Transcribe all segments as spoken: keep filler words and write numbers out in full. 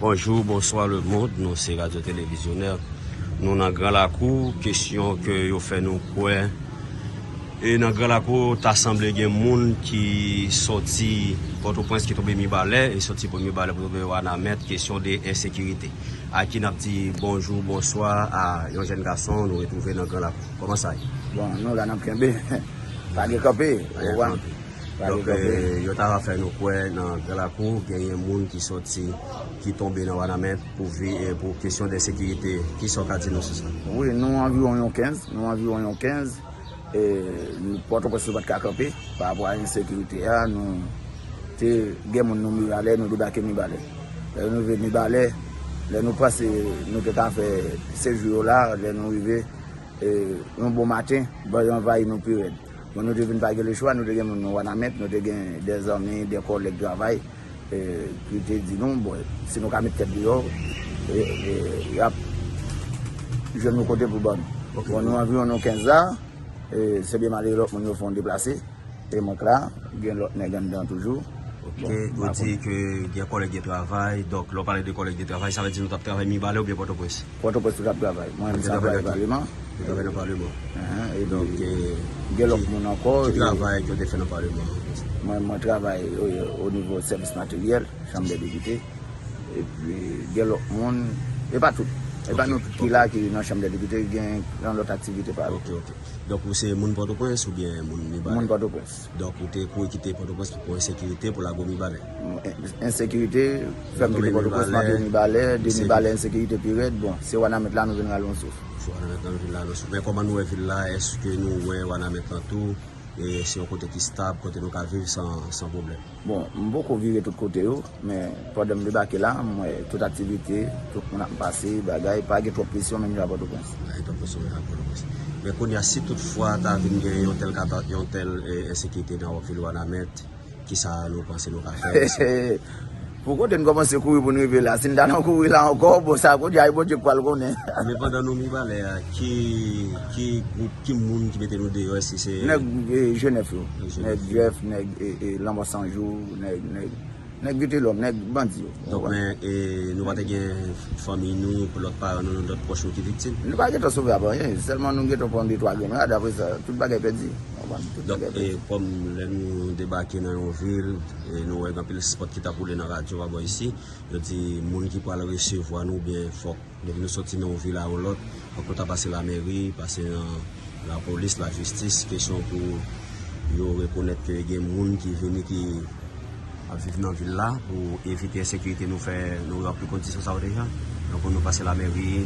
Bonjou, bonswa lemonn, nou se Radyo Televizyonè. Nou nan Gran Lakou, kesyon ke yo fè nou kwè. E nan Gran Lakou, ta sanble gen moun ki sòti Pòtoprens, ki tonbe Mibalè, e sòti pou Mibalè pou tonbe Wanament, kesyon de ensekirite. A ki n ap di bonjou, bonswa a yon jèn gason nou retwouve nan Gran Lakou. Kòman sa ye? Bon, nou la n ap kenbe. Pa gen kanpe, ou konprann? Pa gen Donk, kanpe. Eh, yo ta va fè nou kwè nan Gran Lakou, genyen moun ki sòti, ki tonbe nan Wanament pou vi, eh, pou kesyon de sekirite. Kisa w ka di nou sou sa? Wi, nou anviwon yon kenz, nou anviwon yon kenz. E, Pòtoprens nou pa t ka kanpe pa rapò a ensekirite a. Nou te gen moun nou Mibalè, nou debake Mibalè. Lè nou rive Mibalè, lè nou panse nou te ka fè sejou yo la, lè nou rive, e, yon bon maten, bandi anvayi nou pi rèd. Bon, nou te vin pa gen lechwa, nou te gen moun nou Wanament, nou te gen de zanmi, de kòlèg travay, e, ki te di nou, bon, si nou ka met tèt deyò, e, e, y ap jwenn nou kote pou ban nou. Ok. Bon, nou anviwon nou kenz la, e, se byen malere lòt moun yo fè yon deplase, e mwen k la, gen lòt nèg anndan toujou. Ok, Bon, ou pa di konnen. ke gen kòlèg de travay, donk lè w pale de kòlèg de travay, sa vle di nou t ap travay Mibalè oubyen Pòtoprens? Pòtoprens nou t ap travay. Mwen menm se anplwaye paleman. Ou travay nan paleman. Ahan, e Donk, eh, gen lòt ki, moun ankò, ki e travay ke w te fè nan paleman an? Mwen, mwen travay o, o nivo sèvis materyèl, chanm dè depite. Epi, gen lòt moun, e pa tout. E pa Ok, nou tout ki ok. la ki nan chanm dè depite, gen yon lòt aktivite pa yo. Ok, ok. Donk, ou se moun Pòtoprens oubyen moun Mibalè? Moun Pòtoprens. Donk, ou te kouri kite Pòtoprens pou ensekirite pou lage w Mibalè? En-, ensekirite, fè m Tonbe kite Pòtoprens, m antre Mibalè, Mibalè, de ensekirite. Mibalè ensekirite pi rèd. Bon, se Wanament la nou vin rale yon souf. Se Wanament la nou vin rale yon souf. Men kòman nou wè vil la? Èske nou wè Wanament lan tou? E se yon kote ki stab, kote nou ka viv san, san pwoblèm? Bon, m poko vire tout kote yo, men pandan m debake la, m wè tout aktivite, tout moun ap pase, bagay, pa gen twòp presyon menm jan Pòtoprens. Pa gen twòp presyon menm jan Pòtoprens. Men kounye a, si toutfwa ta vin gen yon tèl kata-, yon tèl, eh, ensekirite nan vil Wanament, kisa nou panse nou ka fè? Pou kote n kòmanse kouri pou n rive la, si n ta nan kouri la ankò, bon, sa kounye a, e Bondye k pral konnen. Men pandan nou Mibalè a, ki, ki gwoup, ki moun ki mete nou deyò, èske se Nèg, eh, Jenèf yo. Nèg Jenèf Nèg yo. Jèf, nèg, eh, eh, Lanmò San Jou, nèg, nèg, nèg Vitelòm, nèg bandi yo. Donk, Ou konprann? men, eh, nou pa te gen fanmi nou, lòt paran nou, lòt pwòch nou ki viktim? Nou pa gentan sove ap anyen, sèlman nou gentan pran de twa grenn rad, apre sa, tout bagay pèdi. Ou konprann? Tout Donk, bagay pèdi. eh, kòm lè nou debake nan yon vil, eh, nou wè gen anpil spòt ki t ap woule nan radyo pa bò isi, yo di moun ki pral resevwa nou, byen fòk depi nou soti nan yon vil a yon lòt, fòk nou ta pase lamèri, pase nan lapolis, lajistis, kesyon pou yo rekonèt ke gen moun ki vini ki ap viv nan vil la pou evite ensekirite nou fè nou ranpli kondisyon sa yo deja. Donk pou nou pase lamèri.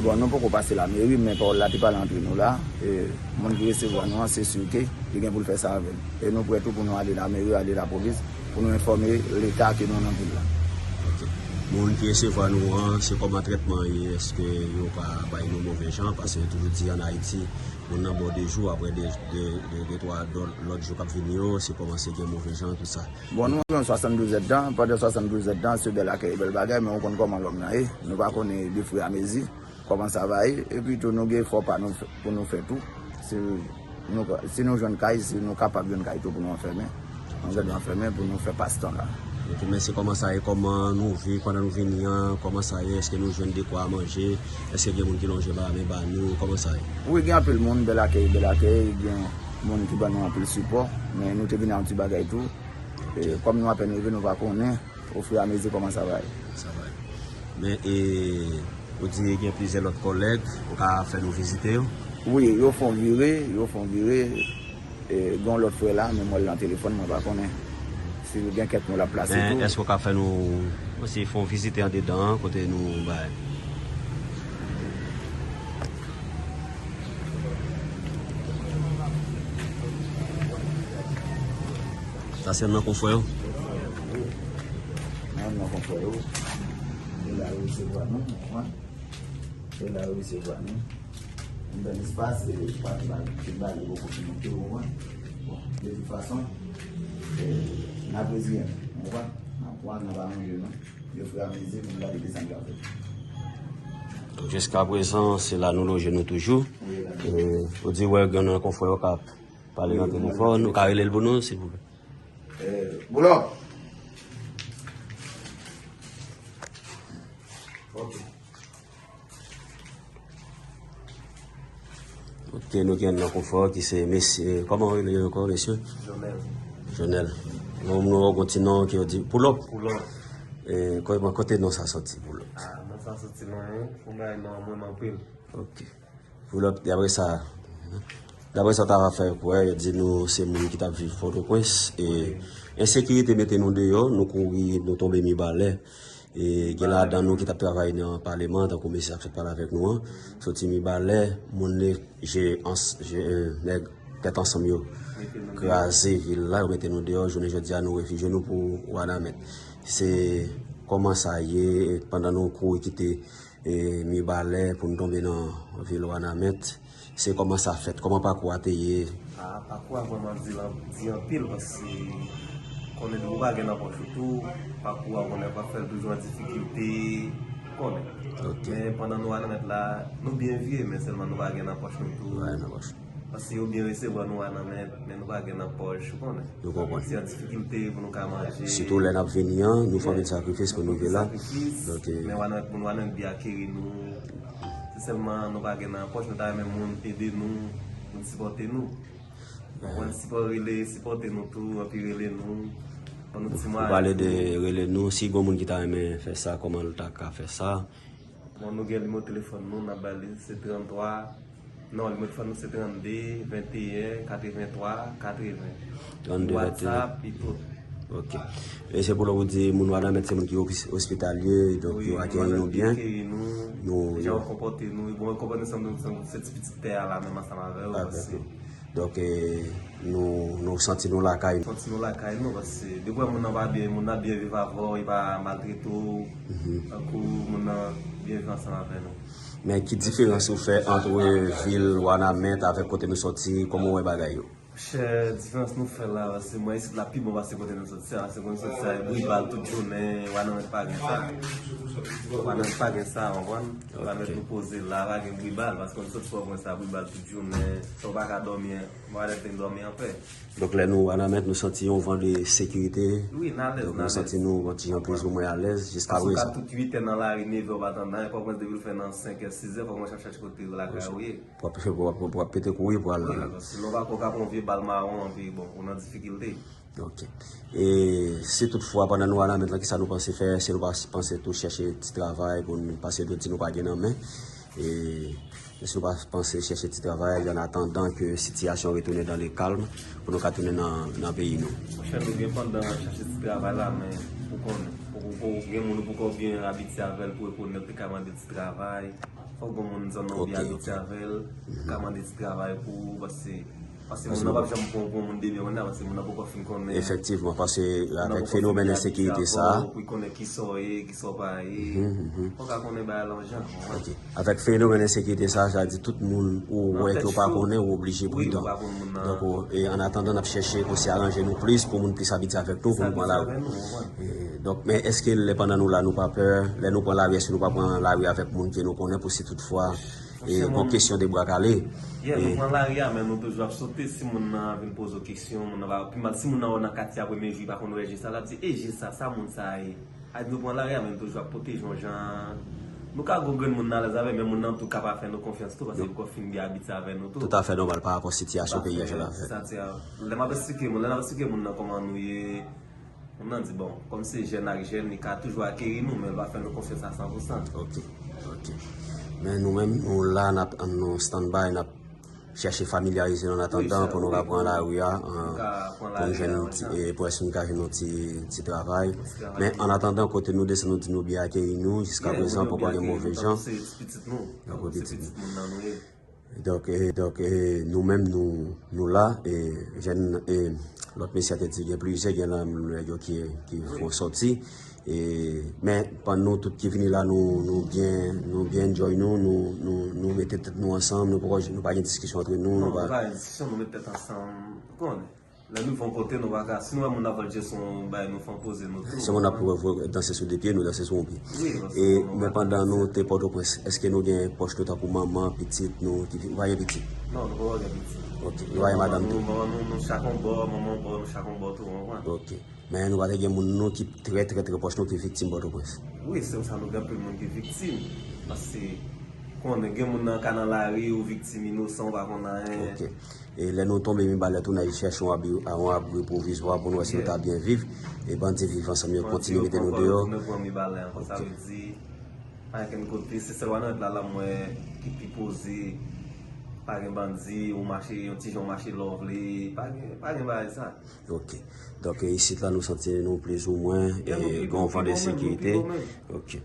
Bon, nou poko pase lamèri, men pawòl la te pale antre nou la. E, moun ki resevwa nou an, se si ke li gen pou l fè sa avè n. E nou prè tou pou nou ale lamèri, ale lapolis, pou nou enfòme Leta ke nou nan vil la. Ok. Moun ki resevwa nou an, se kòman trètman an ye? Èske yo pa bay nou move jan? Paske yo toujou di ann Ayiti, moun nan ba w de jou, apre de, de, de, de twa dò-, lòt jou k ap vini yo, se kòmanse gen move jan, tout sa. Bon, nou gen swasanndouz èdtan, pandan swasanndouz èdtan, se bèl akèy, bèl bagay, men ou konn kòman lòm nan ye. Nou pa konnen de fwi a mezi kòman sa va ye. Epi tou, nou gen efò pa nou fè, pou nou fè tou. Si nou, si nou jwenn kay, si nou kapab jwenn kay tou pou nou anfèmen, nou gade anfèmen pou nou fè pas tan la. Ok, men se kòman sa ye, kòman nou viv pandan nou vini an, kòman sa ye, èske nou jwenn dekwa manje, èske gen moun ki lonje ba men ba nou, kòman sa ye? Wi, gen anpil moun, bèl akèy, bèl akèy, gen moun ki ban nou anpil sipò, men nou te vini a yon ti bagay tou. E, kòm nou apèn rive, nou pa konnen, ofiramezi kòman sa va ye. Sa va ye. Men, e, ou di gen plizyè lòt kòlèg, ou ka fè nou vizite yo? Wi, yo fè yon vire, yo fè yon vire. E, gen yon lòt frè la, men m wè l nan telefòn, mwen pa konnen si gen kèk mo l ap plase Men, tou. Èske ou ka fè nou osi fè yon vizite andedan an, kote nou bay? Sa se nan konfrè yo? Nan, nan konfrè yo. E la yo resevwa nou, ou konprann? E la yo resevwa nou. Yon bèl espas, e pa tout bagay, tout bagay poko fin monte, ou konprann? Bon, de tout fason, e, n ap reziyen nou, ou konprann? N ap pran, n ap aranje nou. Yo fè amezi pou n gade kisa n ka fè. Jiskaprezan, se la nou loje nou toujou. Wi, la. E, ou di, wè, gen nan konfrè yo k ap pale nan telefòn. Wi, wi. Ou ka rele l pou nou, silvouplè? E, Boulò! Ok. Ok, nou gen nan konfò ki se mesye, kòman w rele l ankò, mesye? Jonel. Jonel. Non, nou gen yon ti non ki yo di Poulòp. Poulòp. E, kò-, kote non sa sòti, Poulòp? Ah, non sa sòti non, wi. Yon bagay non, mwen anpil. Ok. Poulòp, daprè sa, daprè sa w ta fè kwè, yo di nou se moun ki t ap viv Pòtoprens, e ensekirite mete nou deyò, nou kouri, nou tonbe Mibalè. E gen ladan nou ki t ap travay nan paleman, tankou mesye ap sot pale avèk nou an, soti Mibalè, moun ne je, ans, je, eh, nèg tèt ansanm yo kraze vil la, yo mete nou deyò, jounen jodi a nou refijye nou pou Wanament. Se kòman sa ye, pandan nou kouri kite e, Mibalè pou n tonbe nan vil Wanament. Se kòman sa fèt, kòman pakou a te ye? Ah, pakou a vrèman di, di anpil, paske konnen depi w pa gen nan pòch ou tou, pakou a konnen w ap fè l toujou an difikilte, konnen. Ok. Men pandan nou Wanament la, nou byen viv, men sèlman nou pa gen nan pòch nou tou. Nou pa gen nan pòch. Paske yo byen resevwa nou Wanament, men nou pa gen nan pòch, ou konnen. Nou konprann. Se yon difikilte pou nou ka manje. Sitou lè n ap vini an, nou fè anpil sakrifis pou nou rive la. Donk, eh, men Wanament, moun Wanament byen akeri nou. Se sèlman nou pa gen nan pòch, nou ta renmen moun ede nou, moun sipòte nou. Ou konprann, sipò rele, sipòte nou tou, anpi rele nou. Ban nou ti mwayen. Ou pale de rele nou, si gon moun ki ta renmen fè sa, kòman l ta ka fè sa? Bon, nou gen nimewo telefòn nou, n ap ba li, se tranntwa, non, nimewo telefòn nou se trannde, venteyen, katrevenntwa, katreven. Trannde, venteyen. WhatsApp, e tout. Ok. E se pou lè ou di moun Wanament se moun ki os-, ospitalye, donk yo akèyi nou byen. Wi, Wanament byen akèyi nou. Nou, jan yo konpòte nou, bon, yo konpòte nou sanble, sanble se ti pitit tè a la menm ansanm avè yo, paske Donk, eh, nou, nou santi nou lakay nou. Santi nou lakay nou, paske depi w wè moun nan pa byen, moun nan byen viv avè w, li pa maltrete w, tankou moun nan byen viv ansanm avè nou. Men ki diferans ou fè ant vil Wanament avèk kote nou sòti, kòman w wè bagay yo? Monchè, diferans nou fè la, paske mwen isit la pi bon pase kote nou sòti a, paske kote nou sòti a, e bri bal tout jounen, Wanament pa gen sa. Wanament pa gen sa, w konprann? Wanament nou poze la, pa gen bri bal, paske kote nou sòti Pòtoprens la, bri bal tout jounen, sa w pa ka dòmi, Mwen alèz te dòmi anpè. Donk, lè nou Wanament, nou santi yon van de sekirite. Wi, n alèz, n alèz. Donk, nou santi nou yon ti jan plis ou mwen alèz jiska prezan. Paske w ka tout uit è nan lari, neve w pa tande anyen, Pòtoprens depi l fè nan senk è, sis è, fòk w mèt ap chèche kote lakay ou ye. W ap, w ap, w ap pete kouri pou al. Wi, paske lè w pa, w ka pran yon vye bal mawon, anpi, bon, ou nan difikilte. Ok. E si toutfwa, pandan nou Wanament lan, kisa nou panse fè? Si nou pa panse tou chèche ti travay pou nou, paske nou di nou pa gen nan men. E si nou pa panse chèche ti travay, an atandan ke sitiyasyon retounen dans le calme, pou nou ka tounen nan, nan peyi nou? Monchè, nou gen pandan chèche ti travay la, men ou konnen, ou, ou, ou gen moun ou poko byen abitye avè l pou rekonèt li ka mande ti travay. Fòk gon moun zòn nan ou byen abitye avè l, ou ka mande ti travay pou ou, paske, paske moun nan p ap janm pran w pou yon moun de byen, konnen, paske moun nan poko fin konnen. Efektivman, paske avèk fenomèn ensekirite sa, pou l konnen kisa w ye, kisa w pa ye. Fòk w ka konnen bagay lan jan, ou konprann? Ok. Avèk fenomèn ensekirite sa, sa di tout moun ou wè ke w pa konnen, ou oblije pridan. Wi, ou pa konn moun nan. Donk, ou, e, an atandan, n ap chèche pou se aranje nou plis, pou moun plis abitye avèk nou, pou nou pran lari. E, donk, men èske lè pandan nou la, nou pa pè, lè nou pran lari, èske nou pa pran lari avèk moun ke nou konnen pou si toutfwa, e, gon kesyon de bwa kale? Yeah, nou pran lari a, men nou toujou ap sote si moun nan vin poze w kesyon, moun nan pa, pi mal, si moun nan wè w nan katye a premye jou, li pa konn wè je sa, l ap di, "E je sa, sa moun sa a ye?" A di nou pran lari a, men nou toujou ap pwoteje yon jan. Nou ka gon grenn moun n alèz avè, men moun nan tou ka pa fè nou konfyans tou, paske li poko fin byen abitye avè nou tou. Toutafè nòmal pa rapò sitiyasyon peyi a jan l ap fèt. Lè m ap eksplike moun, lè n ap eksplike moun nan kòman nou ye, moun nan di, bon, kòm se jèn ak jèn, li ka toujou akeri nou, men l pa fè nou konfyans a san pou san. Ok, ok. Men nou menm, nou la, n ap, nou stand by, n ap chèche familyarize nou an atandan pou nou ka pran lari a, pou nou jwenn yon ti, e, pou èske nou ka jwenn yon ti, ti travay. Men an atandan, kote nou desann, nou di nou byen akeyi nou, jiska prezan, poko gen move jan. Donk, e, donk, e, nou menm, nou, nou la, e, jèn, e, lòt mesye a te di, gen plizyè, gen nan nèg yo ki, ki fè yon sòti. E, men, pandan nou tout ki vini la, nou, nou byen, nou byen enjoy nou, nou, nou, nou mete tèt nou ansanm, nou poko, nou pa gen diskisyon antre nou, nou pa gen diskisyon, nou met tèt ansanm, ou konnen. Lè nou rive yon kote, nou pa ka, si nou wè moun ap vòlje sou yon bagay, nou fè yon poze nou tou. Si moun ap danse sou de pye, nou danse sou yon pye. Wi, e, men pandan nou te Pòtoprens, èske nou gen pwòch nou tankou manman, pitit nou, ki, ou pa gen pitit? Non, nou pa gen pitit. Ok, nou pa gen madanm tou? Manman nou, nou chak yon bò, manman yon bò, nou chak yon bò tou, ou konprann? Ok. Men nou pa te gen moun nou ki trè, trè, trè pwòch nou ki viktim Pòtoprens. Wi, se sa, nou gen anpil moun ki viktim. Paske konnen gen moun nan ka nan lari, ou viktim inosan, ou pa konn anyen. Ok. E lè nou tonbe Mibalè tou, n al chèche yon abri, yon abri pwovizwa pou nou wè si nou ta byen viv. E bandi viv ansanm yo kontinye mete nou deyò. Bandi yo pran kò yo tounen pran Mibalè ankò. Sa vle di, pa gen kote, se sèl Wanament la la m wè ki pi poze. Pa gen bandi, ou mache, yon ti jan ou mache lè w vle. Pa gen, pa gen bagay sa. Ok. Donk, isit la, nou santi nou plizoumwen gen yon van de sekirite. Ok.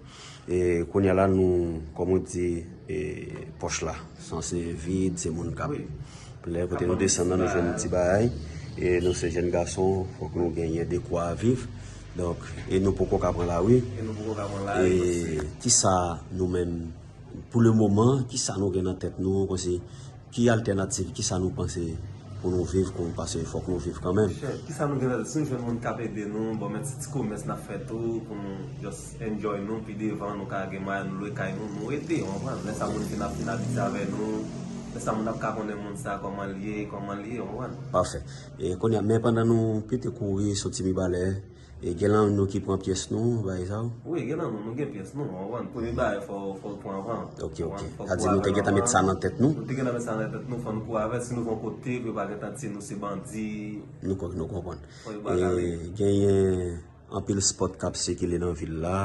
E kounye a la, nou, kòm ou di, e, pòch la sanse vid, se moun k ap. Lè kote nou desann nan, nou jwenn ti bagay. E nou se jèn gason, fòk nou genyen dekwa viv. Donk, e nou poko ka pran lari. E nou poko ka pran lari. E kisa nou menm, pou le moman, kisa nou gen nan tèt nou, kòmsi, ki altènativ, kisa nou panse pou nou viv, pou, paske fòk nou viv kanmenm. Chè, kisa nou gen nan tèt, si nou jwenn moun k ap ede nou, bon, men ti ti komès n ap fè tou, pou nou just enjoy nou, pi devan nou ka gen mwayen nou lwe kay nou, nou rete, w konprann? Lè sa moun fin ap fin abitye avè nou, lè sa moun ap ka konnen moun sa kòman l ye, kòman l ye, w konprann? Pafè. E kounye a, men pandan nou pete kouri soti Mibalè, E gen nan nou ki pran pyès nou, bagay sa yo? Wi, gen nan nou, nou gen pyès nou, w konprann? Premye bagay, fò, fò l pran avan. Ok, ok. Sa di nou te gentan met sa nan tèt nou? Nou te gentan met sa nan tèt nou, fò nou kouri avè l, si nou fè yon kote, pou yo pa gentan di nou se bandi. Nou, nou konprann. E genyen anpil spòt k ap sikile nan vil la,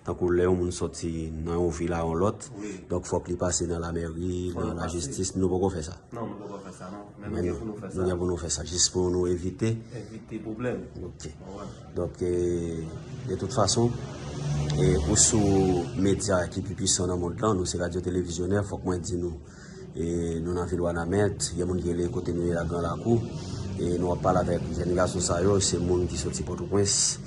tankou lè yon moun sòti nan yon vil a yon lòt, donk fòk li pase nan lamèri, nan lajistis, nou poko fè sa. Non, nou poko fè sa, non. Men nou gen pou nou fè sa. Nou gen pou nou fè sa, jis pou nou evite. Evite pwoblèm. Ok. Donk, e, de tout fason, e, ou sou medya ki pi pwisan nan mond lan, nou se radyo televizyonè, fòk mwen di nou, e, nou nan vil Wanament, gen moun ki rele kote nou ye la Gran Lakou, e nou ap pale avèk jèn gason sa yo, se moun ki soti Pòtoprens,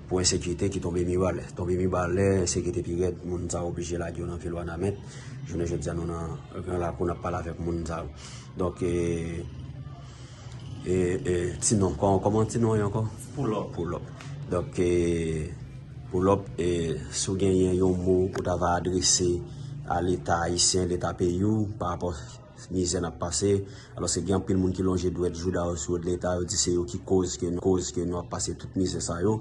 pou ensekirite ki tonbe Mibalè. Tonbe Mibalè, ensekirite pi rèd, moun sa yo oblije lage yo nan vil Wanament. Jounen jodi a, nou nan Gran Lakou, n ap pale avèk moun sa yo. Donk, e, e, e, ti non, kò-, kòman ti non an ye ankò? Poulòp. Poulòp. Donk, e, Poulòp, e, si w genyen yon mo ou ta va adrese a Leta ayisyen, Leta peyi w, pa rapò mizè n ap pase. Alòske gen anpil moun ki lonje dwèt jouda yo sou do Leta, yo di se yo ki koz ke nou, koz ke nou ap pase tout mizè sa yo.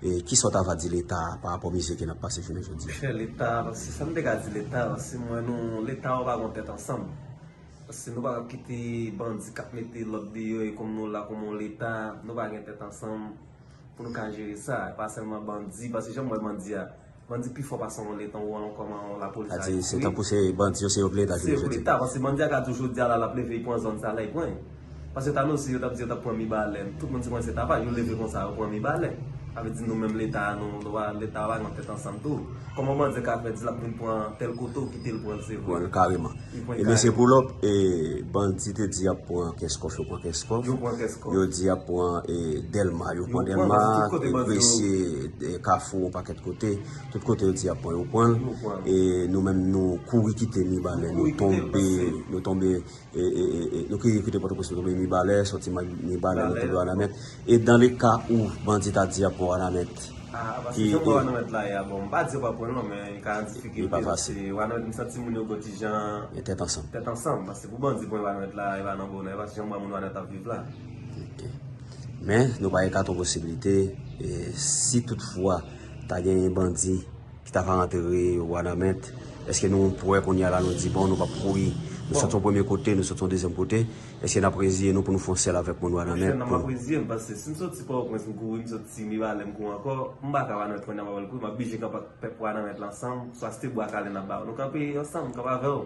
E kisa w ta va di Leta pa rapò mizè ke n ap pase jounen jodi a? Monchè, Leta, paske sa m te ka di Leta, paske m wè nou, Leta yo pa gen tèt ansanm. Paske nou pa ka kite bandi k ap mete lòd deyò e kòm nou la kòm yon Leta, nou pa gen tèt ansanm. Pou nou ka jere sa, e pa sèlman bandi, paske jan m wè bandi a, bandi pi fò pase yon Leta, yon kòman yon lapolis a. Sa di, se tankou se bandi yo, se yo k Leta, se yo k Leta, paske bandi a ka di w jodi a la, l ap leve, li pran zòn sa la, li pran. Paske yo t anonse, yo t ap di yo t ap pran Mibalè, tout moun di mwen se tapaj, yo leve konsa, yo pran Mibalè. Sa vle di nou menm Leta a, nou, nou pa, Leta a pa gen tèt ansanm tou. Kòman bandi a ka fè di l ap vin pran tèl kote, ou kite l pran l, se vre. Pran l kareman. E mesye Poulòp, e, bandi te di y ap pran Kèskòf, yo pran Kèskòf. Yo pran Kèskòf. Yo di y ap pran, e, Dèlma, yo pran Dèlma, e, Gresye, e, Kafou, yon pakèt kote. Tout kote yo di y ap pran, yo pran l. E nou menm, nou kouri kite Mibalè, nou tonbe, nou tonbe, e, e, e, e, nou kouri kite Pòtoprens, nou tonbe Mibalè, sòti Mibalè, nou tonbe Wanament. E dans le cas où bandi ta di y ap pran Wanament, Ah, paske jan mwen Wanament la ye a, bon, m pa di yo pa pran l non, men li ka an difikilte, paske Wanament m santi moun yo gon ti jan. Gen tèt ansanm. Tèt ansanm, paske pou bandi pran Wanament la, e pa nan bonè, paske jan m wè moun Wanament ap viv la. Ok. Men, nou pa ekate yon posiblite, e, si toutfwa ta genyen bandi ki ta va rantre Wanament, èske nou prè kounye a la, nou di, bon, nou p ap kouri, nou sot yon premye kote, nou sot yon dezyèm kote, Èske n ap reziye nou pou nou fè yon sèl avèk moun Wanament? Monchè, non, m ap reziye m, paske si m soti Pòtoprens, m kouri, m soti Mibalè, m kouri ankò, m pa ka Wanament kounye a m ap al kouri, m ap blije kanpe ak pèp Wanament la ansanm, swa se te bwa kale n ap ba yo. Nou kanpe ansanm, m kanpe avè w.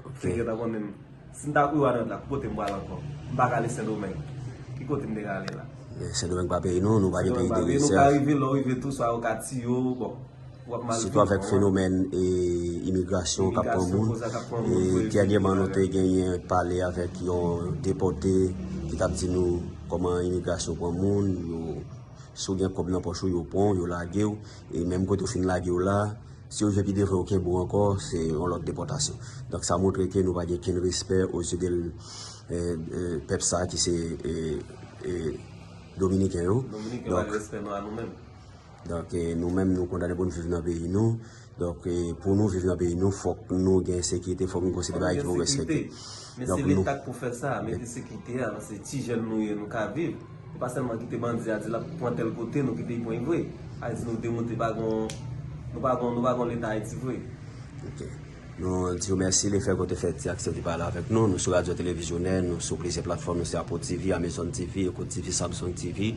Ok. Figi w ta konnen m. Si m ta kouri Wanament la, ki kote m pral ankò? M pa ka ale Sendomeng. Ki kote m te ka ale la? Sendomeng pa peyi nou, nou pa gen peyi de rezèv. Sendomeng pa peyi nou, ou ka rive, lè w rive tou, swa yo ka tiye w, bon. Sitou avèk fenomèn, e, imigrasyon k ap pran moun. E, dènyèman, nou te genyen pale avèk yon depòte ki t ap di nou kòman imigrasyon pran moun, yo, si w gen kòb nan pòch ou, yo pran w, yo lage w. E menm kote yo fin lage w la, si yo vle pi devan, yo kenbe w ankò, se yon lòt depòtasyon. Donk, sa montre ke nou pa gen kenn respè o zye de, e, e, pèp sa ki se, e, e, Dominiken yo. Dominiken pa gen respè nou a nou menm. Donk, e, nou menm, nou kondane pou n viv nan peyi nou. Donk, e, pou nou viv nan peyi nou, fòk nou gen sekirite, fòk nou gon seri de bagay ki pou respekte. Men se Leta k pou fè sa, mete sekirite a, paske ti jèn nou ye, nou ka viv. Nou pa sèlman kite bandi a di l ap pran tèl kote, nou kite l pran vre. Sa vle di nou demoute, pa gon, nou pa gon, nou pa gon Leta Ayiti vre. Ok. Nou di w mèsi lefèt ke w te fè ti aksepte pale avèk nou. Nou sou Radyo Televizyonè, nou sou plizyè platfòm, nou se Apple T V, Amazon T V, Echo T V, Samsung T V.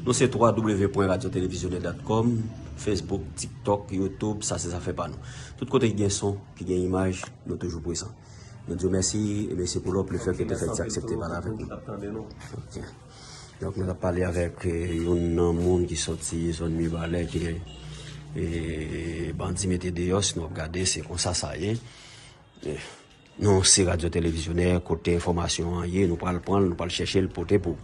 Nou se w w w pwen radyo televizyonè dot com, Facebook, TikTok, YouTube, sa se zafè pa nou. Tout kote ki gen son, ki gen imaj, nou toujou prezan. Nou di w mèsi, e mèsi pou lòp lefèt ke w te fè ti aksepte pale avèk nou. Ok. Donk, nou t ap pale avèk eh, youn nan moun ki soti zòn Mibalè ke eh, bandi mete deyò, si nou ap gade, se konsa sa ye. Eh, nou se radyo televizyonè, kote enfòmasyon an ye, nou pral pran l, nou pral chèche l, pote pou